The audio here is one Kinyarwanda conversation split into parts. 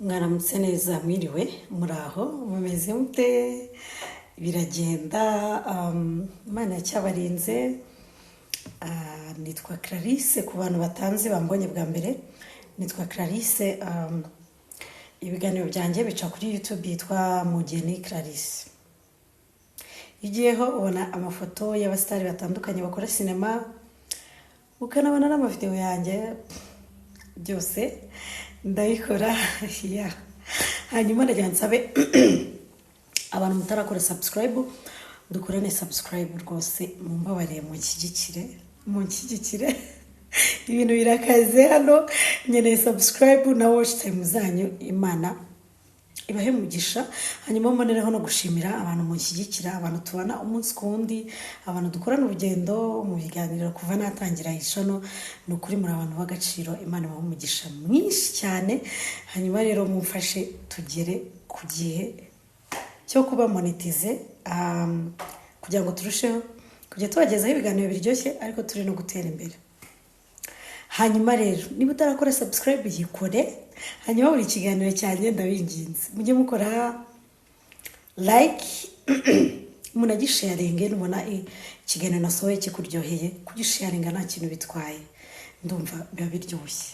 Mwaramutse neza, mwiriwe, muraho, mumeze mute? Biragenda, Imana yacyabarinze. Nitwa Clarisse, ku bantu batanzi bambonye bwa mbere, nitwa Clarisse. Ibiganiro byanjye bica kuri YouTube yitwa Mugeni Clarisse. Iyo ugiyeho ubona amafoto y'abasitari batandukanye bakora sinema, ukanabona n'amavidewo yanjye, byose ndabikora. Yeah. Hanyuma ndagira nsabe abantu mutarakora subscribe, dukorane subscribe rwose, mumbabarire, munshyigikire, munshyigikire. Ibintu birakaze hano, nkeneye subscribe na watch time zanyu. Imana ibahe umugisha. Hanyuma mbonereho no gushimira abantu munshyigikira, abantu tubana umunsi ku wundi, abantu dukorana urugendo mu biganiro kuva natangira iyi channel. Ni ukuri muri abantu b'agaciro, Imana ibahe umugisha mwinshi cyane. Hanyuma rero mumfashe tugere ku gihe cyo kuba monetize, kugira ngo turusheho kujya tubagezaho ibiganiro biryoshye, ariko turi no gutera imbere. Hanyuma rero niba utarakora subscribe, yikore. Hanyuma buri kiganiro cyanjye, ndabinginze, mujye mukora like, munagisharinge. Nubona ikiganiro nasohoye kikuryoheye, kugisharinga nta kintu bitwaye, ndumva biba biryoshye.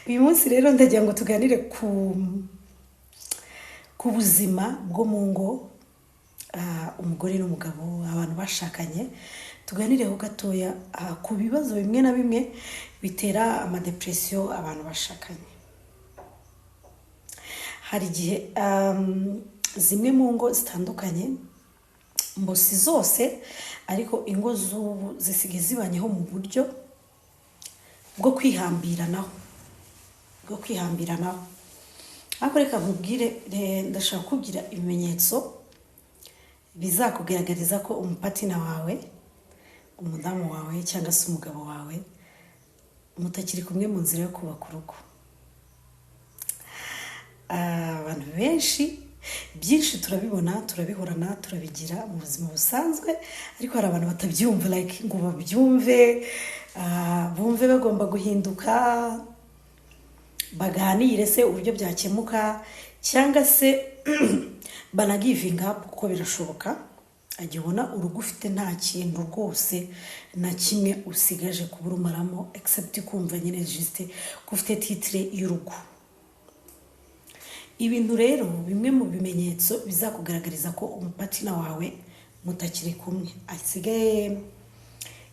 Uyu munsi rero ndagira ngo tuganire ku buzima bwo mu ngo, umugore n'umugabo, abantu bashakanye. Tuganireho gatoya ku bibazo bimwe na bimwe bitera amadepresiyo abantu bashakanye. Hari igihe zimwe mu ngo zitandukanye, mbo si zose, ariko ingo z'ubu zisigaye zibanyeho mu buryo bwo kwihambiranaho, bwo kwihambiranaho. Ariko reka nkubwire, ndashaka kukubwira ibimenyetso bizakugaragariza ko umupartner wawe, umudamu wawe cyangwa se umugabo wawe, mutakiri kumwe mu nzira yo kubaka urugo. Abantu benshi byinshi turabibona, turabihorana, turabigira mu buzima busanzwe, ariko hari abantu batabyumva, like ngo babyumve, bumve bagomba guhinduka, baganire se uburyo byakemuka, cyangwa se banagivinga up, kuko birashoboka. Ajya ubona urugo ufite nta kintu rwose na kimwe usigaje kuba urumaramo, except kumva nyine juste ko ufite titre y'urugo. Ibintu rero, bimwe mu bimenyetso bizakugaragariza ko umupartner wawe mutakiri kumwe, asigaye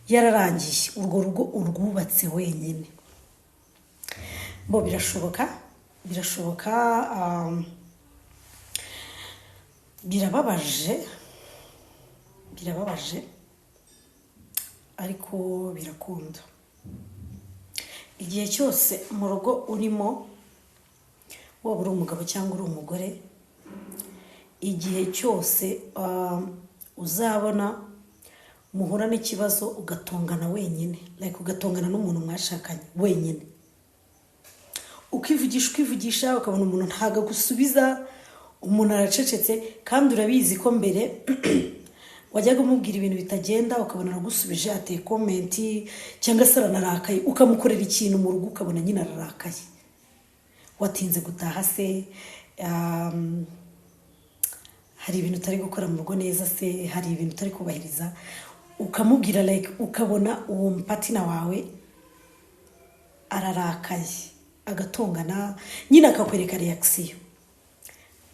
yararangiye, urwo rugo urwubatse wenyine. Bo birashoboka, birashoboka, birababaje, birababaje, ariko birakunda. Igihe cyose mu rugo urimo, waba uri umugabo cyangwa uri umugore, igihe cyose uzabona muhura n'ikibazo ugatongana wenyine, like ugatongana n'umuntu mwashakanye wenyine, ukivugisha, ukivugisha, ukabona umuntu ntabwo agusubiza, umuntu aracecetse, kandi urabizi ko mbere wajyaga umubwira ibintu bitagenda ukabona aragusubije, ateye comment, cyangwa se aranarakaye, ukamukorera ikintu mu rugo ukabona nyine ararakaye, watinze gutaha se, hari ibintu utari gukora mu rugo neza se, hari ibintu utari kubahiriza, ukamubwira, like ukabona uwo mupartner wawe ararakaye, agatongana nyine, akakwereka reaction.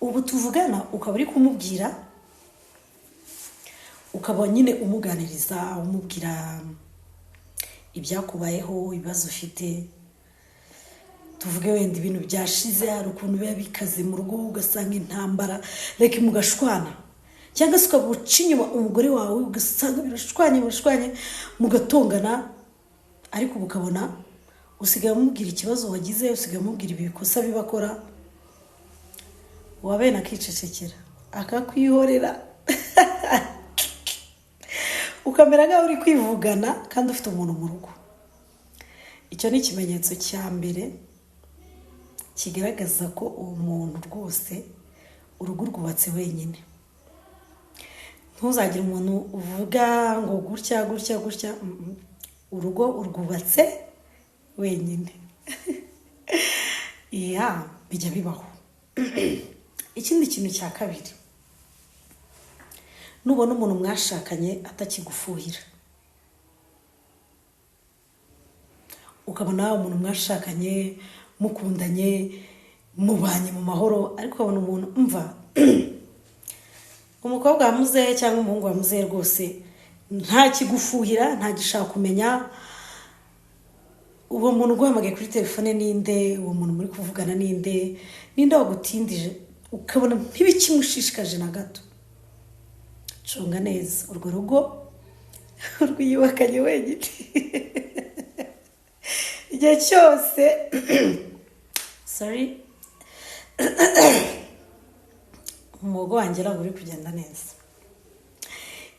Ubu tuvugana ukaba uri kumubwira, ukaba nyine umuganiriza, umubwira ibyakubayeho, ibibazo ufite, tuvuge wenda ibintu byashize, hari ukuntu biba bikaze mu rugo, ugasanga intambara, reka mugashwana, cyangwa se ukaba uca inyuma umugore wawe, ugasanga birashwanye, murashwanye, mugatongana, ariko ubu ukabona usigaye umubwira ikibazo wagize, usigaye umubwira ibikosa bibakora, wabena akicecekera, akakwihorera, ukamera nk'aho uri kwivugana kandi ufite umuntu mu rugo. Icyo ni ikimenyetso cya mbere kigaragaza ko uwo muntu rwose urugo rwubatse wenyine. Ntuzagire umuntu uvuga ngo gutya gutya gutya, Urugo urwubatse wenyine. Iya, bijya bibaho. Ikindi kintu cya kabiri, nubona umuntu mwashakanye atakigufuhira, ukabona umuntu mwashakanye, mukundanye, mubanye mu mahoro, ariko ukabona umuntu, mva, umukobwa wa muzehe cyangwa umuhungu wa muzehe rwose ntakigufuhira, ntagishaka kumenya uwo muntu uguhamagaye kuri telefone ninde, uwo muntu muri kuvugana ninde, ninde wagutindije, ukabona ntibikimushishikaje na gato. Cunga neza urwo rugo urwiyubakanye wenyine. Igihe cyose, sorry, umuhogo wanjye ntabwo uri kugenda neza.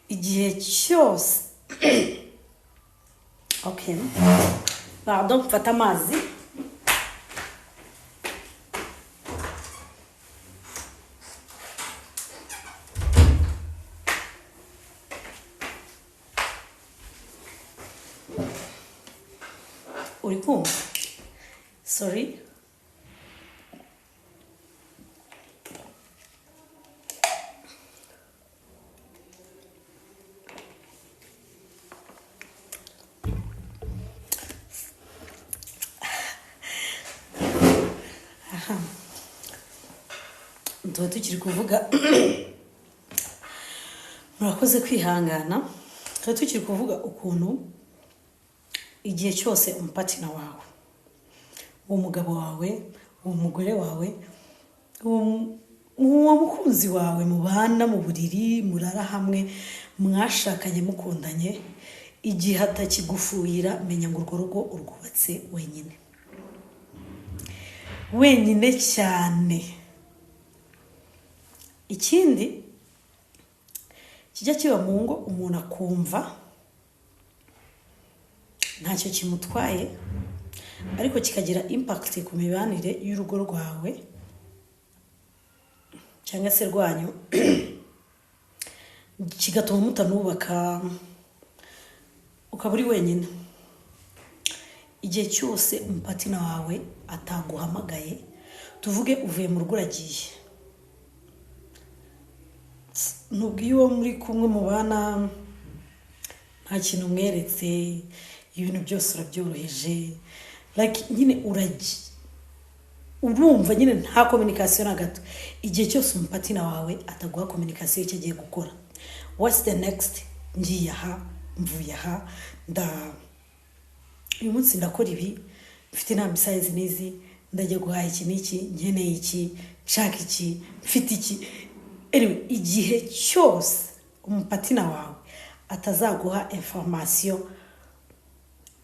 Igihe cyose, okay, pardon, mfate amazi. Uri kumva? Sorry. Aha tuba tukiri kuvuga, murakoze kwihangana, tuba tukiri kuvuga ukuntu igihe cyose umupartner wawe, uwo mugabo wawe, uwo mugore wawe, uwo mukunzi wawe mubana mu buriri, murara hamwe, mwashakanye, mukundanye, igihe atakigufuhira, menya ngo urwo rugo urwubatse wenyine, wenyine cyane. Ikindi kijya kiba mu ngo, umuntu akumva ntacyo kimutwaye, ariko kikagira impact ku mibanire y'urugo rwawe cyangwa se rwanyu, kigatuma mutanubaka, ukaba uri wenyine. Igihe cyose umupartner wawe ataguhamagaye, tuvuge uvuye mu rugo uragiye, ntubwiye uwo muri kumwe mubana, nta kintu umweretse, ibintu byose urabyoroheje, like nyine uragiye, urumva nyine nta communication na gato. Igihe cyose umupartner wawe ataguha communication y'icyo agiye gukora, what's the next, ngiye aha, mvuye aha, nda uyu munsi ndakora ibi, mfite inama isaha izi n'izi, ndajya guhaha iki n'iki, nkeneye iki, nshaka iki, mfite iki. Anyway, igihe cyose umupartner wawe atazaguha information,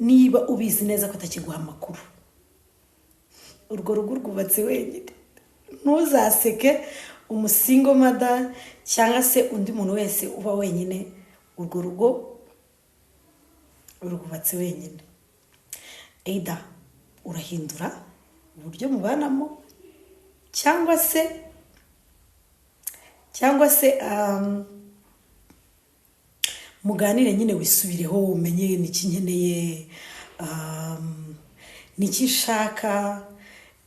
niba ubizi neza ko atakiguha amakuru, urwo rugo rwubatse wenyine. Ntuzaseke umusingle mother cyangwa se undi muntu wese uba wenyine, urwo rugo rwubatse wenyine. Either urahindura uburyo mubanamo, cyangwa se muganire nyine, wisubireho, umenye niki nkeneye, niki nshaka,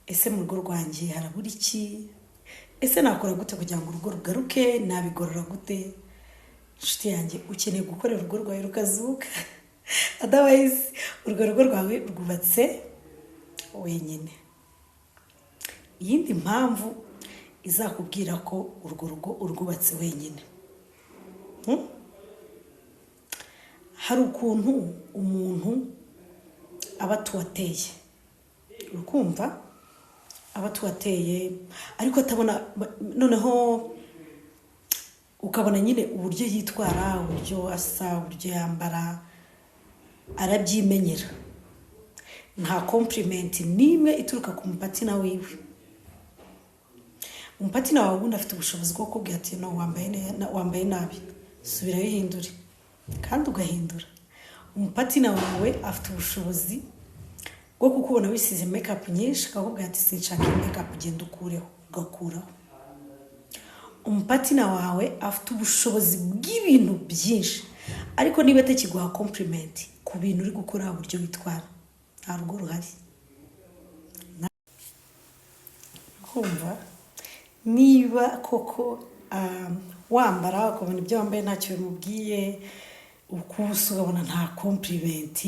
ese mu rugo rwanjye harabura iki, ese nakora gute kugira ngo urugo rugaruke, nabigorora gute? Inshuti yanjye, ukeneye gukorera urugo rwawe rukazuka, otherwise urwo rugo rwawe rwubatse wenyine. Iyindi mpamvu izakubwira ko urwo rugo urwubatse wenyine, Hari ukuntu umuntu aba atuwateye, urukumva, aba atuwateye ariko atabona, noneho ukabona nyine uburyo yitwara, uburyo asa, uburyo yambara, arabyimenyera, nta compliment n'imwe ituruka ku mupartner wiwe. Umupartner wawe ubundi afite ubushobozi bwo kukubwira ati: "No, wambaye nabi, subirayo uhindure," kandi ugahindura. Umupartner wawe afite ubushobozi bwo kukubona wisize makeup nyinshi, akakubwira ati: "Sinshaka iyi makeup, ugenda ukureho," ugakuraho. Umupartner wawe afite ubushobozi bw'ibintu byinshi, ariko niba atakiguha compliment ku bintu uri gukora, uburyo witwara, nta rugo ruhari. Kumva Niba koko wambara ukabona ibyo wambaye ntacyo bimubwiye, ukusa ukabona nta compliment,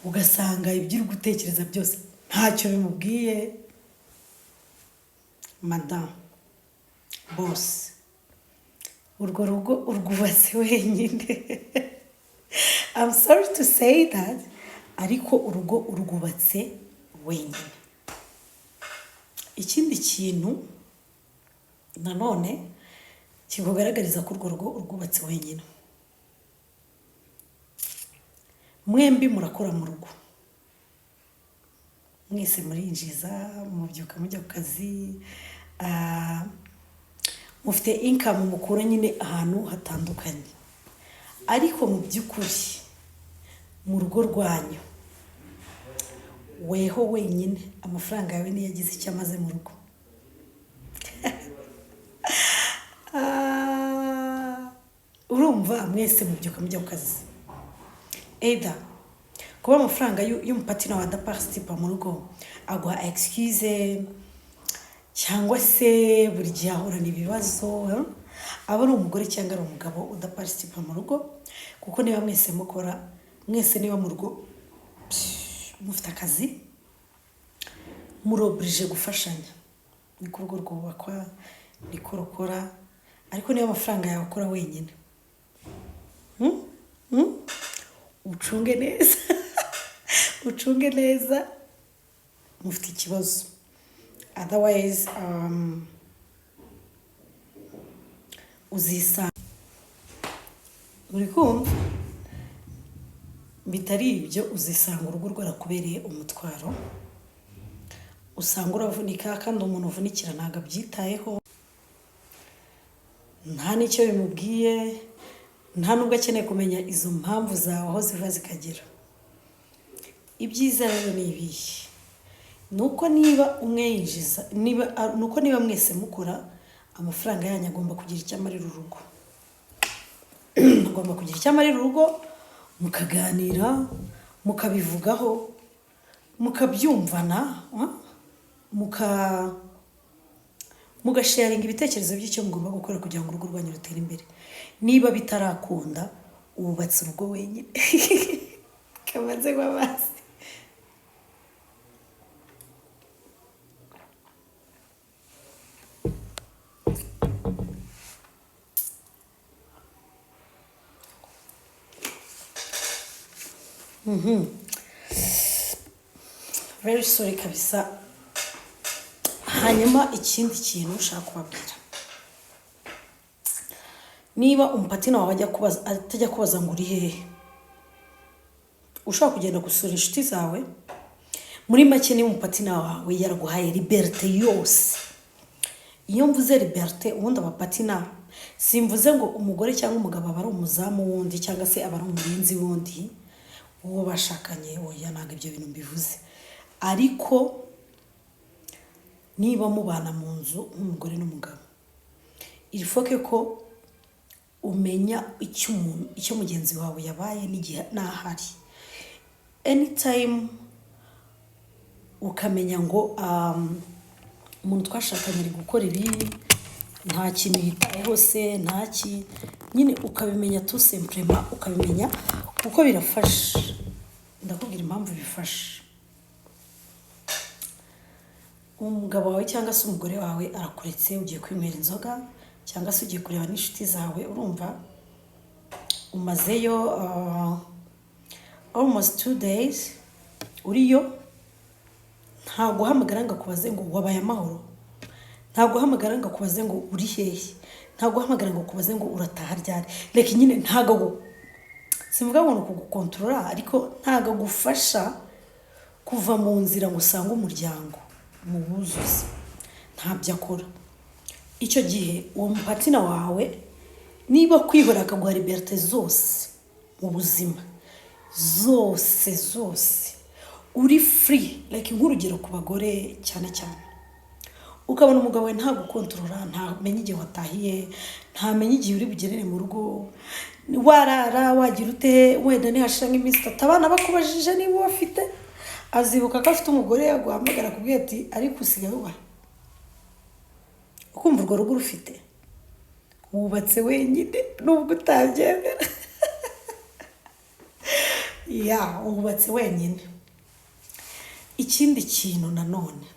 ugasanga ibyo uri gutekereza byose ntacyo bimubwiye, madamu, bose, urwo rugo urwubatse wenyine. I'm sorry to say that, ariko urugo urwubatse wenyine. Ikindi kintu nanone kikugaragariza ko urwo rugo urwubatse wenyine, mwembi murakora mu rugo, mwese murinjiza, mubyuka mujya ku kazi, mufite income mukura nyine ahantu hatandukanye, ariko mu by'ukuri mu rugo rwanyu weho wenyine amafaranga yawe niyo agize icyo amaze mu rugo. Urumva mwese mubyuka mujya ku kazi, either kuba amafaranga y'umupartner wawe adaparticipa mu rugo aguha excuse, cyangwa se buri gihe ahorana ibibazo, eh? Aba ari umugore cyangwa ari umugabo udaparticipa mu rugo, kuko niba mwese mukora, mwese niba mu rugo mufite akazi, muri obligé gufashanya. Niko urugo rwubakwa, niko rukora. Ariko niba amafaranga yawe akora wenyine, Ucunge neza, ucunge neza, mufite ikibazo. Otherwise uzisanga uri kumva bitari ibyo, uzisanga urugo rwarakubereye umutwaro, usanga uravunika, kandi umuntu uvunikira ntabwo abyitayeho, nta n'icyo bimubwiye, nta n'ubwo akeneye kumenya izo mpamvu zawe aho ziva zikagera. Ibyiza rero ni ibihe? Ni uko niba umwe yinjiza, niba ni uko niba mwese mukora, amafaranga yanyu agomba kugira icyo amarira urugo, agomba kugira icyo amarira urugo, mukaganira, mukabivugaho, mukabyumvana, mugasharinga ibitekerezo by'icyo mugomba gukora kugira ngo urugo rwanyu rutere imbere. Niba bitarakunda, wubatse urugo wenyine. Kamaze amazi. Very sorry kabisa. Hanyuma ikindi kintu ushaka kubabwira, niba umupartner wawe ajya kubaza, atajya kubaza ngo uri hehe, ushobora kugenda gusura inshuti zawe. Muri make, niba umupartner wawe yaraguhaye liberté yose, iyo mvuze liberté, ubundi abapartner, simvuze ngo umugore cyangwa umugabo aba ari umuzamu w'undi cyangwa se aba ari umurinzi w'undi uwo bashakanye, oya, ntabwo ibyo bintu mbivuze. Ariko niba mubana mu nzu nk'umugore n'umugabo, il faut ko umenya icyo umuntu, icyo mugenzi wawe yabaye n'igihe n'ahari, anytime ukamenya ngo umuntu twashakanye ari gukora ibi, nta kintu yitayeho se, nta ki nyine, ukabimenya tout simplement, ukabimenya kuko birafasha. Ndakubwira impamvu bifasha. Umugabo wawe cyangwa se umugore wawe arakuretse, ugiye kwinywera inzoga cyangwa se ugiye kureba n'inshuti zawe, urumva umazeyo almost 2 days uriyo, nta guhamagara ngo akubaze ngo wabaye amahoro, nta guhamagara ngo akubaze ngo uri hehe, nta guhamagara ngo akubaze ngo urataha ryari. Reka nyine, ntago simvuga ngo ni ukugukontorora, ariko ntago agufasha kuva mu nzira ngo usange umuryango muwuzuze, ntabyo akora. Icyo gihe uwo mupartner wawe niba kwihora akaguha liberté zose mu buzima, zose zose, uri free, like nk'urugero ku bagore cyane cyane, ukabona umugabo we ntagukontorora, ntamenye igihe watahiye, ntamenye igihe uri bugerere mu rugo, warara wagira ute, wenda nihashira nk'iminsi 3 abana bakubajije niba ubafite, azibuka ko afite umugore, yaguhamagara akubwira ati: "Ariko usigaye ubahe?" Ukumva urwo rugo urufite, wubatse wenyine nubwo utabyemera. Ya, wubatse wenyine. Ikindi kintu nanone,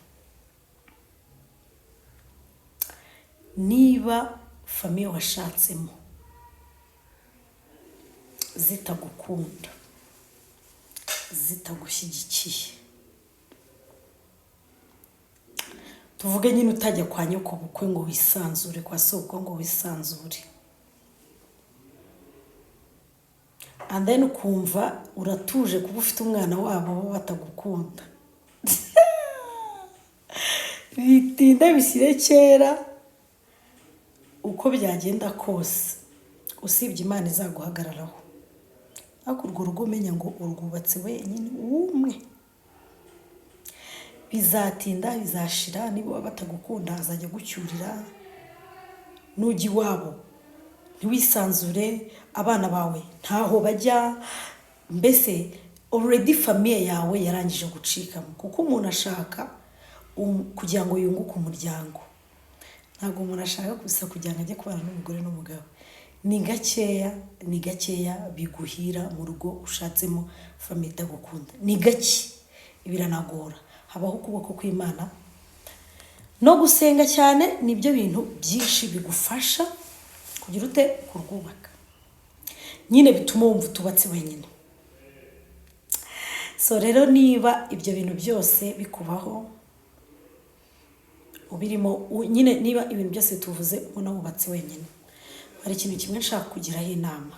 niba famille washatsemo zitagukunda, zitagushyigikiye, tuvuge nyine utajya kwa nyoko bukwe ngo wisanzure, kwa soko ngo wisanzure, and then ukumva uratuje kuba ufite umwana wabo bo batagukunda, bitinda bishyire kera, uko byagenda kose usibye Imana izaguhagararaho, ariko urwo rugo umenya ngo urwubatse wenyine umwe, bizatinda bizashira. Niba batagukunda azajya agucyurira, nujya iwabo ntiwisanzure, abana bawe ntaho bajya, mbese already famille yawe yarangije gucikamo. Kuko umuntu ashaka kugira ngo yunguke umuryango, ntabwo umuntu ashaka gusa kugira ngo ajye kubana n'umugore n'umugabo. Ni gakeya, ni gakeya biguhira mu rugo ushatsemo famille itagukunda, ni gake, biranagora. Habaho ukuboko kw'Imana no gusenga cyane, nibyo bintu byinshi bigufasha kugira ute kurwubaka nyine, bituma wumva utubatse wenyine. So rero niba ibyo bintu byose bikubaho ubirimo, nyine niba ibintu byose tuvuze ubona wubatse wenyine, hari ikintu kimwe nshaka kugiraho inama.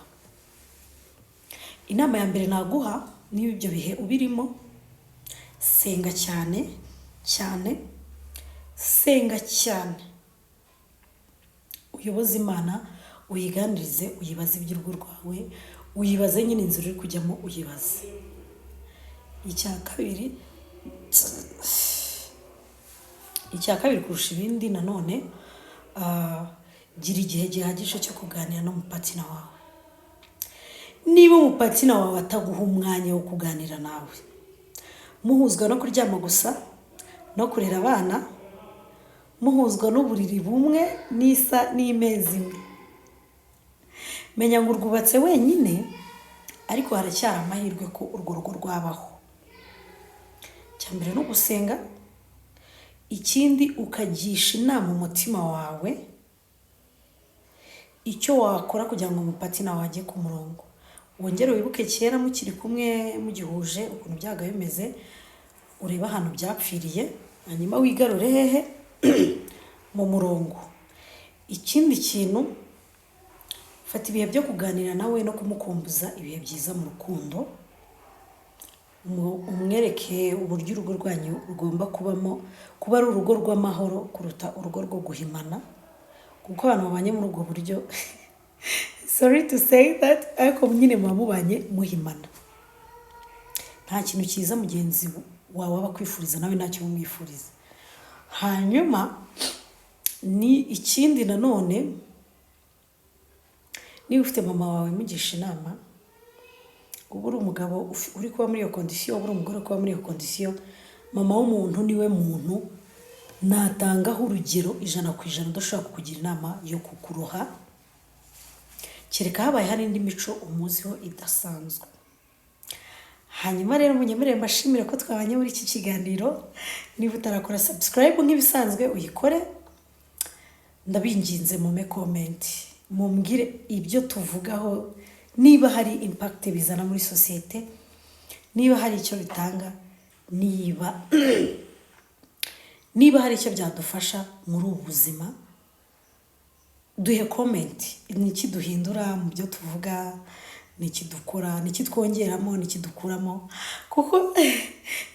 Inama ya mbere naguha, niba ibyo bihe ubirimo, senga cyane cyane, senga cyane, uyoboze Imana, uyiganirize, uyibaze iby'urugo rwawe, uyibaze nyine inzira uri kujyamo, uyibaze. Icya kabiri kurusha ibindi nanone, gira igihe gihagije cyo kuganira n'umupartner wawe. Niba umupartner wawe ataguha umwanya wo kuganira nawe, muhuzwa no kuryama gusa no kurera abana, muhuzwa n'uburiri bumwe n'isa n'imeza imwe, menya ngo urwubatse wenyine, ariko haracyari amahirwe ko urwo rugo rwabaho. Icya mbere ni ugusenga, ikindi ukagisha inama umutima wawe icyo wakora kugira ngo umupartner wawe ajye ku murongo. Wongere wibuke kera mukiri kumwe, mugihuje, ukuntu byabaga bimeze, urebe ahantu byapfiriye, hanyuma wigarure hehe? Mu murongo. Ikindi kintu, fata ibihe byo kuganira nawe no kumukumbuza ibihe byiza mu rukundo, umwereke uburyo urugo rwanyu rugomba kubamo, kuba ari urugo rw'amahoro kuruta urugo rwo guhimana, kuko abantu babanye muri ubwo buryo, sorry to say that, ariko nyine muba mubanye muhimana. Nta kintu cyiza mugenzi wawe aba akwifuriza, nawe ntacyo umwifuriza. Hanyuma ni ikindi nanone, niba ufite mama wawe, mugisha inama. Uba uri umugabo uri kuba muri iyo condition, uba uri umugore uri kuba muri iyo condition, mama w'umuntu niwe muntu natangaho urugero 100% udashobora kukugira inama yo kukuroha, kereka habaye hari indi mico umuziho idasanzwe. Hanyuma rero munyemerere mbashimire ko twabanye muri iki kiganiro. Niba utarakora subscribe, nk'ibisanzwe uyikore. Ndabinginze mumpe comment, mumbwire ibyo tuvugaho, niba hari impact bizana muri sosiyete, niba hari icyo bitanga, niba hari icyo byadufasha muri ubu buzima. Duhe comment. Ni iki duhindura mu byo tuvuga? Ni iki dukora? Ni iki twongeramo? Ni iki dukuramo? Kuko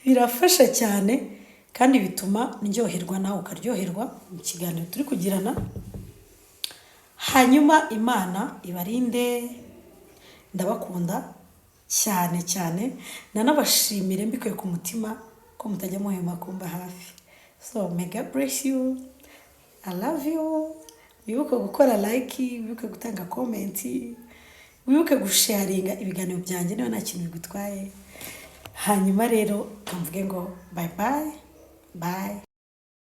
birafasha cyane kandi bituma ndyoherwa, nawe ukaryoherwa mu kiganiro turi kugirana. Hanyuma Imana ibarinde, ndabakunda cyane cyane, nanabashimire mbikuye ku mutima ko mutajya muhema kumba hafi. So may God bless you, I love you. Wibuke gukora like, wibuke gutanga comment, wibuke gusharinga ibiganiro byanjye niba nta kintu bigutwaye. Hanyuma rero kamvuge ngo bye bye bye.